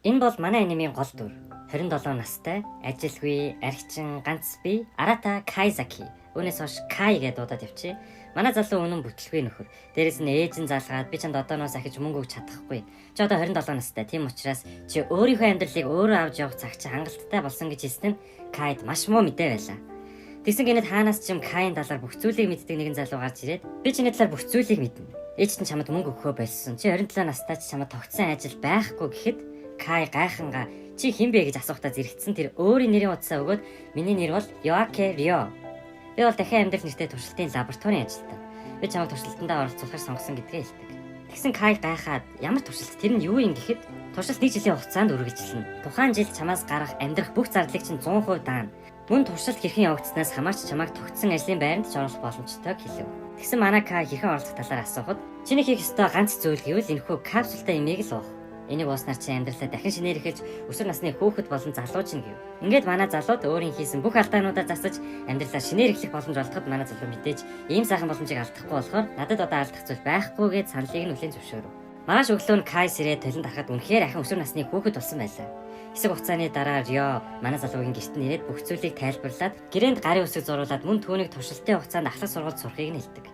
Энэ бол манай анимын гол дүр. 27 настай, ажилгүй, архичин, ганц бие Арата Кайзаки. Үүнээс хойш Кай гэдээ дуудаад явчих. Манай залуу үнэн бүтлгүй нөхөр. Дээрээс нь ээж нь залгаад би чамд одооноос ахиж мөнгө өгч чадахгүй. Чи одоо 27 настай. Тийм учраас чи өөрийнхөө амьдралыг өөрөө авч явах цаг чи хангалттай болсон гэж хэлсэн нь Кайд маш муу мэдээ байлаа. Тэгсэн гэнэт хаанаас ч юм Кайн талаар бүх зүйлийг мэддэг нэгэн залуу гарч ирээд би чиний талаар бүх зүйлийг мэднэ. Ээж чинь чамд мөнгө өгөхөө болсон. Чи 27 настай ч чамд тогтсон ажил байхгүй гэхэд Кай гайхангаа чи хэн бэ гэж асуухтаа зэрэгцсэн тэр өөрийн нэрийн утсаа өгөөд миний нэр бол Yoake Ryo. Би бол дахин амьдрал нэртэй туршилтын лабораторийн ажилтан. Би чамайг туршилтандаа оролцуулахар сонгосон гэдгээ хэлдэг. Тэгсэн Кай гайхаад ямар туршилт тэр нь юу юм гэхэд туршилт нэг жилийн хугацаанд үргэлжилнэ. Тухайн жил чамаас гарах амьдрах бүх зардлыг чинь 100% даана. Мөн туршилт хэрхэн явагдсанаас хамаарч чамайг тогтсон ажлын байранд ч оруулах боломжтой хэлэв. Тэгсэн манай Кай хэрхэн оролцох талаар асуухад чиний хийх ёстой ганц зүйл гэвэл энэхүү капсултай имийг л уух. Энийг ууснаар чи амьдралаа дахин шинээр эхэлж өсвөр насны хүүхэд болон залуу чинь гэв. Ингээд манай залууд өөрийн хийсэн бүх алдаануудаа засаж амьдралаа шинээр эхлэх боломж олдоход манай залуу мэдээж ийм сайхан боломжийг алдахгүй болохоор надад одоо алдах зүйл байхгүй гэж саналыг нь хүлээн зөвшөөрөв. Маргааш өглөө нь Кай сэрээ толинд харахад үнэхээр ахин өсвөр насны хүүхэд болсон байлаа. Хэсэг хугацааны дараа Рио манай залуугийн гэрт нь ирээд бүх зүйлийг тайлбарлаад гэрээнд гарын үсэг зуруулаад мөн түүнийг туршилтын хугацаанд ахлах сургуульд сурахыг нь хэлдэг.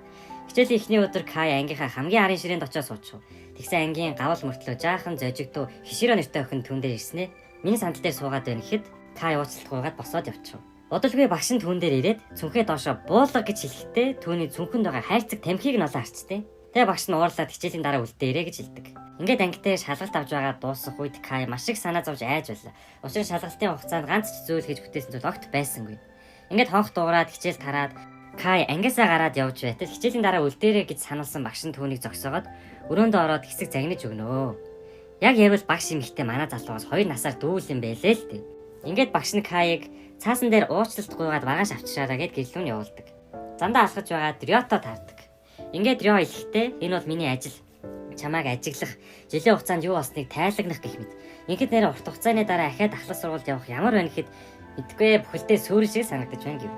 Хичээлийн эхний өдөр Кай ангийнхаа хамгийн арын ширээнд очиж суучихв. Тэгсэн ангийн гавал мөртлөө жаахан зожигдуу Хиширо нэртэй охин түн дээр ирснээ. Миний сандал дээр суугаад байна гэхэд Кай уучлалт гуйгаад босоод явчихв. Удалгүй багш нь түн дээр ирээд цүнхээ доошо буулга гэж хэлэхдээ түүний цүнхэнд байгаа хайрцаг тамхиг нь олон харчтээ. Тэгээ багш нь уурлаад хичээлийн дараа үлдээрэй гэж хэлдэг. Ингээд анги дээр шалгалт авч байгаа дуусах үед Кай маш их санаа зовж айж байлаа. Учир нь шалгалтын хугацаанд ганц ч зүйл хийж бүтээсэн зүйл огт байсангүй. Ингээд хонх дуугараад хичээл тараад Кай ангиасаа гараад явж байтал хичээлийн дараа үлдээрэй гэж сануулсан багш нь түүнийг зогсоогоод өрөөндөө ороод хэсэг загнаж өгнө. Яг явал багш эмэгтэй манай залуугаас 2 насаар дүүл юм байлээ л дээ. Ингээд багш нь Кайг цаасан дээр уучлалт гуйгаад маргааш авчраараа гэд гэрлүүн явуулдаг. Замдаа алхаж байгаад Рёто таардаг. Ингээд Рё хэлэхдээ энэ бол миний ажил. Чамааг ажиглах, жилийн хугацаанд юу болсныг тайлагнах гэх мэт. Ингээд нэрээ урт хугацааны дараа ахиад ахлах сургуульд явах ямар байна гэхэд мэдгүй бүхэлдээ сүрэн шиг санагдаж байна гэв.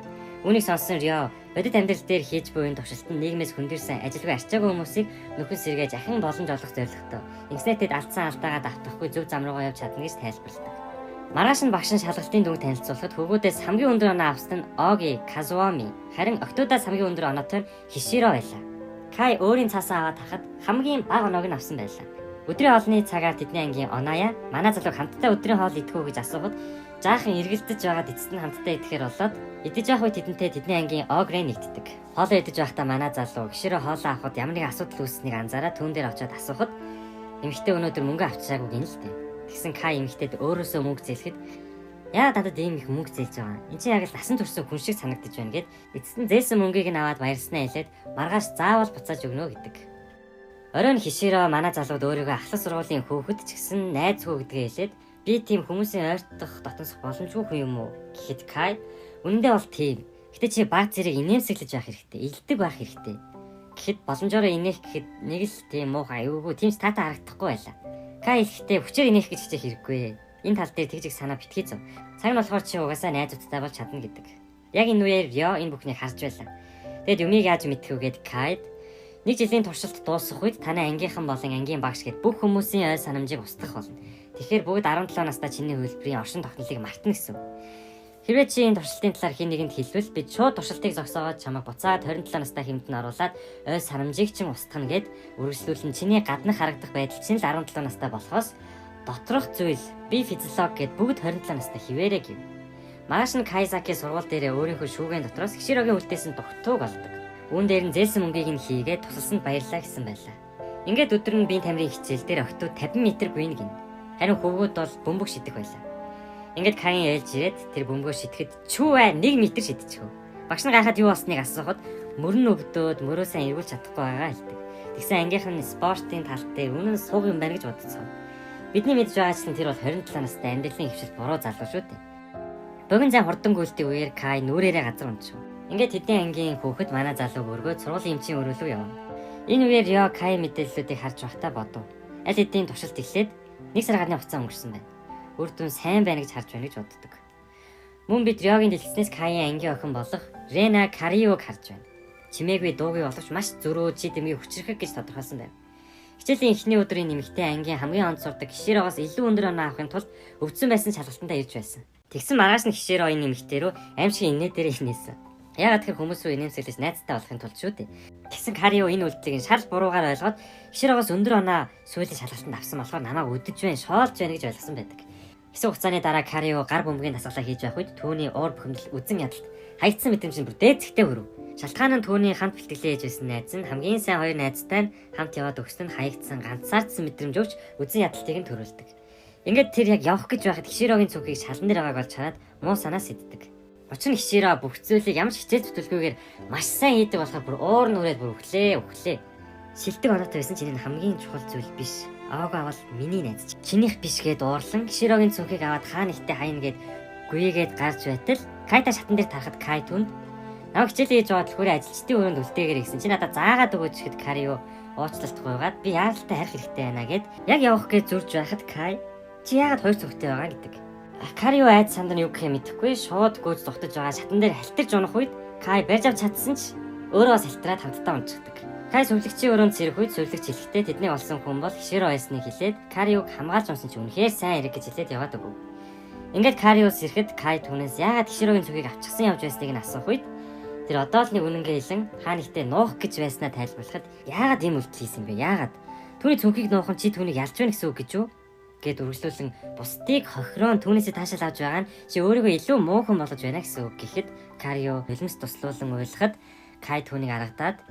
Үүнийг сонссон Рё бодит амьдрал дээр хийж буй энэ туршилт нь нийгмээс хөндөрсөн ажилгүй арчаагүй хүмүүсийг нөхөн сэргээж ахин боломж олох зорилготой. Ингэснээр тэд алдсан алдаагаа давтахгүй зөв зам руугаа явж чадна гэж тайлбарладаг. Маргааш нь багш нь шалгалтын дүнг танилцуулахад хөвгүүдээс хамгийн өндөр оноо авсан нь Оги Казуоми, харин охидуудаас хамгийн өндөр оноотой нь Хиширо байлаа. Кай өөрийн цаасаа аваад харахад хамгийн бага оноог нь авсан байлаа. Өдрийн хоолны цагаар тэдний ангийн Оная манай залууг хамтдаа өдрийн хоол идэх үү гэж асуухад жаахан эргэлдэж байгаад эцэст нь хамтдаа идэхээр болоод идэж явах үе тэдэнтэй тэдний ангийн Огрэ нэгддэг. Хоолоо идэж байхдаа манай залуу Хиширо хоолоо авахад ямар нэгэн асуудал үүссэнийг анзаараад түүн дээр очиод асуухад эмэгтэй өнөөдөр мөнгө авчираагүй гин л дээ. Тэгсэн Кай эмэгтэйд өөрөөсөө мөнгө зээлэхэд яагаад надад ийм их мөнгө зээлж байгаа юм? Энд чинь яг л насан туршсан хүн шиг санагдаж байна гэд эцэст нь зээлсэн мөнгийг нь аваад баярлснаа хэлээд маргааш заавал буцааж өгнө гэдэг. Оройн Хиширо манай залууд өөрийгөө ахлах сургуулийн хүүхэд ч гэсэн найз хүү гэдгээ хэлээд би тийм хүмүүсийн ойртох дотносох боломжгүй хүн юм уу гэхэд Кай үнэндээ бол тийм. Гэтэ чи баг зэрэг инээмсэглэж байх хэрэгтэй. Илдэг байх хэрэгтэй. Гэхэд боломжоор инээх гэхэд нэг л тийм муухай аюугүй тийм ч таатай харагдахгүй байлаа. Кай хэлэхдээ хүчээр инээх гэж хичээх хэрэггүй. Энэ тал дээр тэгж их санаа битгий зов. Цаг нь болохоор чи угаасаа найзуудтай болж чадна гэдэг. Яг энэ үеэр Рё энэ бүхнийг харж байлаа. Тэгэд юмыг яаж мэдэх вэ гэд Кайд нэг жилийн туршилт дуусах үед танай ангийнхан болон ангийн багш гэд бүх хүмүүсийн ой санамжийг устгах болно. Тэгэхээр бүгд 17 настай чиний хувилбарын оршин тогтнолыг мартна гэсэн. Хэрвээ чи энэ туршилтын талаар хэн нэгэнд хэлвэл бид шууд туршилтыг зогсоогоод чамайг буцаад 27 настай хэмд нь оруулаад ой санамжийг чинь устгана гэд үргэлжлүүлэн чиний гаднах харагдах байдал чинь л 17 настай болохоос доторх зүйл би физиолог гэд бүгд 27 настай хിവэрэ гэв. Маргааш нь Кайзаки сургууль дээрээ өөрийнхөө шүүгэн дотроос Хиширогийн үлдээсэн дугтууг олдог. Үүн дээр нь зээлсэн мөнгийг нь хийгээд тусалсанд баярлалаа гэсэн байлаа. Ингээд өдөр нь биеийн тамирын хичээл дээр охидууд 50 м гүйнэ гин. Харин хөвгүүд бол бөмбөг шидэх байлаа. Ингээд Кайн ээлж ирээд тэр бөмбөгөө шидэхэд чүү аа 1 м шидчихв. Багш нь гайхаад юу болсныг асуухад мөрөн өвдөөд мөрөө сайн эргүүлж чадахгүй байгаа хэлдэг. Тэгсэн ангийнх нь спортын тал дээр үнэн суг юм байна гэж бодцсон. Бидний мэдж байгаачлан тэр бол 27 настай амьдралын хвшил буруу залуу шүү дээ. Богино зай хурдан гүйлтийн үеэр Кай нүрээрээ газар унчихв. Ингээд тэдний ангийн хүүхэд манай залууг өргөөд сургуулийн эмчийн өрөө рүү явна. Энэ үеэр Рё Кай мэдээллүүдийг харж байхдаа бодов. Аль хэдийн туршилт эхлээд 1 сар гарны хугацаа өнгөрсөн байна. Үр дүн сайн байна гэж харж байна гэж боддог. Мөн бид Рёгийн дэлгэцнээс Кайын ангийн охин болох Рена Кариог харж байна. Чимээгүй дуугүй боловч маш зөрөө чи дэмий хүчрхэг гэж тодорхойлсон байна. Хичээлийн эхний өдрийн нэмэгтэй ангийн хамгийн онд сурдаг Хиширогоос илүү өндөр оноо авахын тулд өвдсөн байсан шалгалтандаа ирж байсан. Тэгсэн маргааш нь Хиширо энэ нэмэгтэй рүү аимшиг инээ дээр инээсэн. Яагаад тэгэхээр хүмүүс рүү инээмсэглэж найзтай болохын тулд шүү дээ. Тэгсэн Карио энэ үйлдэлийг шал буруугаар ойлгоод Хиширогоос өндөр оноо сүүлийн шалгалтанд авсан болохоор намайг үдэж байна, шоолж байна гэж ойлгосон байдаг. Хэсэг хугацааны дараа Карио гар бөмбөгийн дасгалаа хийж байх үед түүний уур бухимдал, үзэн ядалт, хаягдсан мэдрэмж нь бүр дээд зэгтээ хүрв. Шалтгаан нь түүний хамт бэлтгэлээ хийж байсан найз нь хамгийн сайн хоёр найзтай нь хамт яваад өгсөн нь хаягдсан ганцаардсан мэдрэмж өгч үзэн ядалтыг нь төрүүлдэг. Ингээд тэр яг явах гэж байхад Хиширогийн цүнхийг шалан дээр байгааг олж хараад муу санаа сэддэг. Учир нь Хиширо бүх зүйлийг ямар ч хичээл зүтгэлгүйгээр маш сайн хийдэг болохоор бүр уур нүрээд бүр өглөө өглөө. Шилдэг оноотой байсан чинь энэ хамгийн чухал зүйл биш. Ааг авал миний найз чинийх биш гээд уурлан Хиширогийн цүнхийг аваад хаа нэгтээ хайна гээд гүйгээд гарч байтал Кайта шатан дээр тарахад Кай түнд намайг хичээлээ хийж байгаа түлхүүрээ ажилчдын өрөөнд үлдээгэр гэсэн чи надад заагаад өгөөч гэхэд Карио уучлалт гуйгаад би яаралтай харих хэрэгтэй байна гэд яг явах гэж зурж байхад Кай чи яагаад хоёр цүнхтэй байгаа гэдэг. Карио айд санд нь юу гэхээ мэдэхгүй шууд гүйж дутаж байгаа шатан дээр халтарч унах үед Кай барьж авч чадсан ч өөрөө бас халтараад хамтдаа унчихдаг. Кай сүвлэгчийн өрөөнд сэрэх үед сүвлэгч хэлэхдээ тэдний олсон хүн бол Хиширо байсныг хэлээд Кариог хамгаалж унсан чи үнэхээр сайн хэрэг гэж хэлээд яваад өгөв. Ингээд Карио сэрэхэд Кай түүнээс яагаад Хиширогийн цүнхийг авчихсан явж байсныг нь асуух үед тэр одоо л нэг үнэнгээ хэлэн хаа нэгтээ нуух гэж байснаа тайлбарлахад яагаад ийм үйлдэл хийсэн бэ? Яагаад? Түүний цүнхийг нуух нь чи түүнийг ялж байна гэсэн үг гэж үү? Гэд үргэлжлүүлэн бусдыг хохироон түүнээсээ таашаал авч байгаа нь чи өөрийгөө илүү муу хүн болгож байна гэсэн үг гэхэд Карио нулимс туслуулан уйлахад Кай түүнийг аргадаад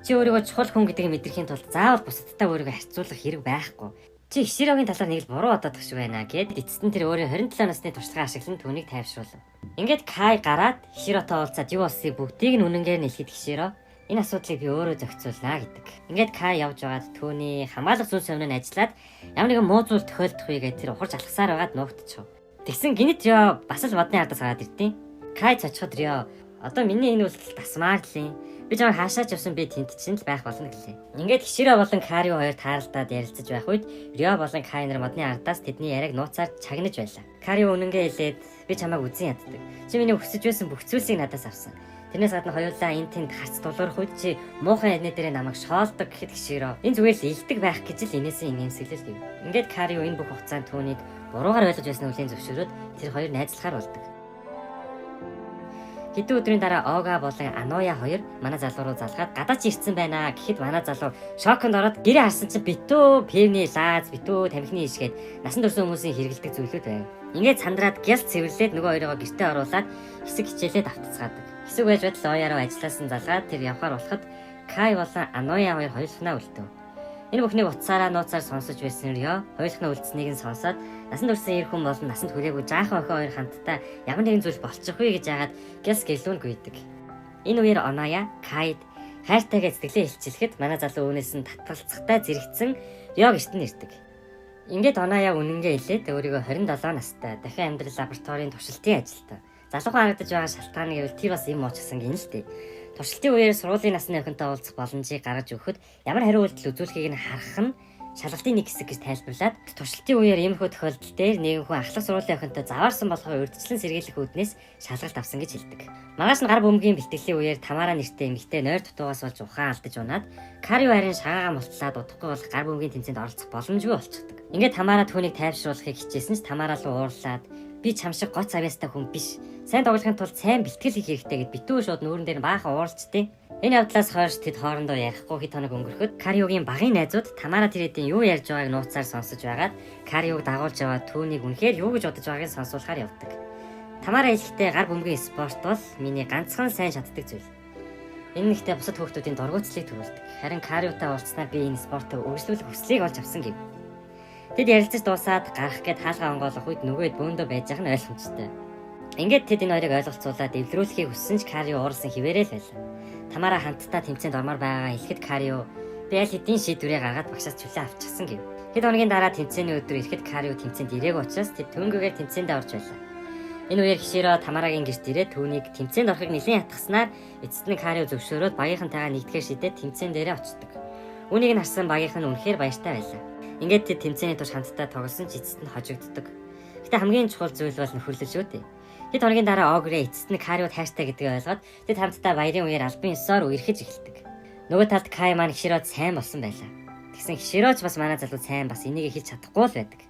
чи өөрийгөө чухал хүн гэдгийг мэдрэхийн тулд заавал бусадтай өөрийгөө харьцуулах хэрэг байхгүй. Чи Хиширогийн талаар нэг л буруу бодоод шиг байна гэд эцэст нь тэр өөрийн 27 насны туршлагаа ашиглан түүнийг тайвшруулав. Ингээд Кай гараад Хиширотой уулзаад юу болсныг бүгдийг нь үнэнгээр нь хэлэхэд Хиширо энэ асуудлыг би өөрөө зохицуулнаа гэдэг. Ингээд Кай явж байгаад түүний хамгаалах зүйн сувин нь ажиллаад ямар нэгэн муу зүйл тохиолдох үе гэж тэр ухарч алхасаар байгаад нуугдчихв. Тэгсэн гинэт Рио бас л модны ардаас гараад ирдیں۔ Кай цочиход Рио одоо миний энэ үйлдэл тасмаар л юм. Би жамаар хаашаач явсан би тэнд чинь л байх болно гэлээ. Ингээд Хиширо болон Карио хоёр тааралдаад ярилцаж байх үед Рио болон Кай нар модны ардаас тэдний яриаг нууцаар чагнаж байлаа. Карио үнэнгээ хэлээд би чамайг үзэн яддаг. Чи миний хүсэж байсан бүх зүйлсийг надаас авсан. Тэрнээс гадна хоёулаа энэ тэнд харц дулуурах үед чи муухай адны дээрээ намайг шоолдог гэхэд Хиширо энэ зүгээр л илдэг байх гэж л инээсэн инээмсэглэл гэв. Ингээд Карио энэ бүх хугацаанд түүнийг буруугаар ойлгож байсан үлийн зөвшөөрөөд тэр хоёр найзлахаар болдог. Хэдэн өдрийн дараа Ога болон Аноя хоёр манай залуу руу залгаад гадаач ирсэн байна гэхэд манай залуу шоконд ороод гэрээ харсан чинь битүү пивний лааз, битүү тамхины ишгээд насан турш хүмүүсийн хэрэглэдэг зүйлүүд байв. Ингээд сандраад гял цэвэрлээд нөгөө хоёроо гэртээ оруулаад хэсэг хичээлээ давтацгаадаг. Хэсэг байж байтал Оя руу ажилласан залгаад тэр явхаар болоход Кай болон Аноя хоёр хоёулахнаа үлдэв. Энэ бүхнийг утсаараа нууцаар сонсож байсан Рио хоёулахнаа үлдсэнийг нь сонсоод насан турш эр хүн болон насанд хүрээгүй жаахан охин хоёр хамтдаа ямар нэгэн зүйл болчихгүй гэж яагаад гяс гэлүүн гүйдэг. Энэ үеэр Оная Кайд хайртайгаа сэтгэлээ илчилэхэд манай залуу үүнээс нь татгалцахтай зэрэгцэн Рио гэрт нь ирдэг. Ингээд Оная үнэнгээ хэлээд өөрийгөө 27 настай дахин амьдрал лабораторийн туршилтын ажилтан. Залуухан харагдаж байгаа шалтгаан гэвэл тэр бас юм уучихсан гин л дээ. Туршилтын үеэр сургуулийн насны охинтой уулзах боломжийг гаргаж өгөхөд ямар хариу үйлдэл үзүүлэхийг нь харах нь шалгалтын нэг хэсэг гэж тайлбарлаад туршилтын үеэр иймэрхүү тохиолдол дээр нэгэн хүн ахлах сургуулийн охинтой заваарсан болохоор урьдчилан сэргийлэх үүднээс шалгалт авсан гэж хэлдэг. Маргааш нь гар бөмбөгийн бэлтгэлийн үеэр Тамара нэртэй эмэгтэй нойр дутуугаас болж ухаан алдаж унаад Карио харин шагаагаа мултлаад удахгүй болох гар бөмбөгийн тэмцээнд оролцох боломжгүй болчихдог. Ингээд Тамара түүнийг тайвшруулахыг хичээсэн ч Тамара руу уурлаад би чам шиг гоц авьяастай хүн биш. Сайн тоглохын тулд сайн бэлтгэл хийх хэрэгтэй гэд битүү шууд нүүрэн дээр баахан ууралчдیں۔ Энэ явдлаас хойш тэд хоорондоо ярихгүй хэд хоног өнгөрөхөд Кариогийн багын найзууд Тамара тэр хэдийн юу ярьж байгааг нууцаар сонсож байгаад Кариог дагуулж яваад түүнийг үнэхээр юу гэж бодож байгааг сонсуулахаар явдаг. Тамара хэлэхдээ гар бөмбөгийн спорт бол миний ганцхан сайн чаддаг зүйл. Энэ нэгтээ бусад хүүхдүүдийн дургуутслыг төрүүлдэг. Харин Кариотай уулзсанаар би энэ спортыг үргэлжлүүлэх хүслийг олж авсан гэв. Тэд ярилцаж дуусаад гарах гээд хаалгаа онгойлгох үед нөгөөд бөөндөө байж байгаа нь ойлгомжтой. Ингээд тэд энэ хоёрыг ойлголцуулаад эвлэрүүлэхийг хүссэн ч Карио ууралсан хിവэрээ л байлаа. Тамара хамтдаа тэмцээнд ормоор байгаагаа хэлэхэд Карио би аль хэдийн шийдвэрээ гаргаад багшаас чөлөө авчихсан гэв. Хэд хоногийн дараа тэмцээний өдөр ирэхэд Карио тэмцээнд ирээгүй учраас тэд төнгөгээр тэмцээндээ орж байлаа. Энэ үеэр Хиширо Тамарагийн гэрт ирээд түүнийг тэмцээнд орохыг нэлээд ятгахснаар эцэст нь Карио зөвшөөрөөд багийнхантайгаа нэгдэхээр шийдээд тэмцээн дээрээ очдог. Үүнийг нь харсан багийнх нь үнэхээр баяртай байлаа. Ингээд тэд тэмцээний турш хамтдаа тоглосон ч эцэст нь хожигддог. Гэтэ хамгийн чухал зүйл бол нөхөрлөл шүү дээ. Хэд хоногийн дараа Огре эцэст нь Кариод хайртай гэдгийг ойлгоод тэд хамтдаа баярын үеэр албан ёсоор үерхэж эхэлдэг. Нөгөө талд Кай маань Хиширод сайн болсон байлаа. Тэгсэн Хиширо ч бас манай залуу сайн бас энийг хэлж чадахгүй л байдаг.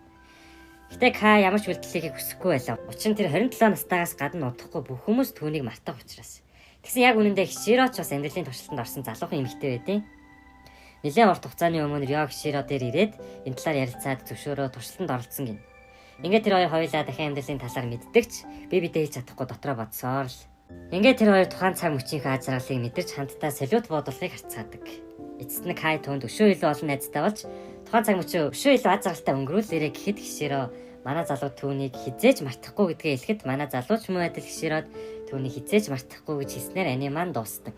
Гэтэ Кай ямар ч үйлдэл хийхийг хүсэхгүй байлаа. Учир нь тэр 27 настайгаас гадна удахгүй бүх хүмүүс түүнийг мартах учраас. Тэгсэн яг үнэндээ Хиширо ч бас амьдралын туршилтанд орсон залуухан эмэгтэй байдیں۔ Нилээн урт хугацааны өмнө Рё Хиширо дээр ирээд энэ талаар ярилцаад зөвшөөрөө туршилтанд оролцсон гин. Ингээд тэр хоёр хоёулаа дахин амьдралын талаар мэддэг ч би бидээ хэлж чадахгүй дотроо бодсоор л. Ингээд тэр хоёр тухайн цаг мөчийнхөө аз жаргалыг мэдэрч хамтдаа салют буудуулахыг харцгаадаг. Эцэст нь Кай түүнд өшөө илүү олон найзтай болж тухайн цаг мөчөө өшөө илүү аз жаргалтай өнгөрүүлээрэ гэхэд Хиширо манай залуу түүнийг хэзээ ч мартахгүй гэдгээ хэлэхэд манай залуу ч мөн адил Хиширод түүнийг хэзээ ч мартахгүй гэж хэлснээр аниме маань дуусдаг.